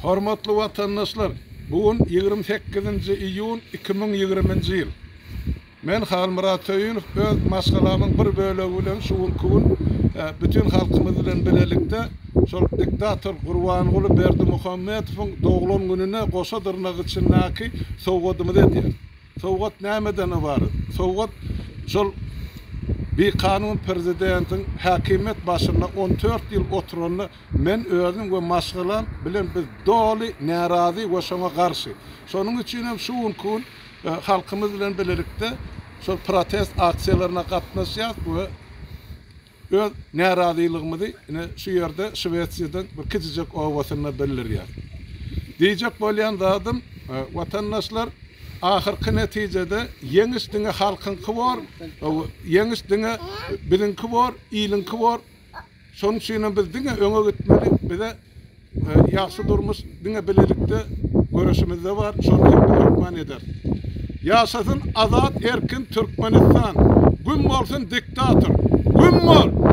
Hormatly watandaşlar, bu gün 28-nji iýun 2020-nji ýyl. Men Halmyrat Söýünow öz maşgalamyň bir bölegi bilen şu günki gün bütin halkymyz bilen bilelikde şol diktator Gurbanguly Berdimuhamedowyň doglan gününe goşa dyrnak içindäki sowgadymyzy edýäris. Sowgat nämeden ybarat? Sowgat şol bikanun prezidentiň häkimiýet başynda on dört ýyl oturanyna men özüm we maşgalam bilen biz doly närazy we şoňa garşy. Şonuň üçin hem şu günki gün halkymyz bilen bilelikde şol protest aksiýalaryna gatnaşýarys we öz närazylygymyzy ine şu ýerde Şwesiýadan bir kiçijek obasynda bildirýäris. Diýjek bolýan zadym, watandaşlar, ahyrky netijede ýeňiş diňe halkyňky bor, ýeňiş diňe biziňki bor, iliňki bor. Şonuň üçin hem biz diňe öňe gitmeli, bize ýagşy durmuş diňe bilelikde göreşimizde bar, şony hem biz hökman ederis. Ýaşasyn azat erkin Türkmenistan! Güm bolsun diktator! Güm bol!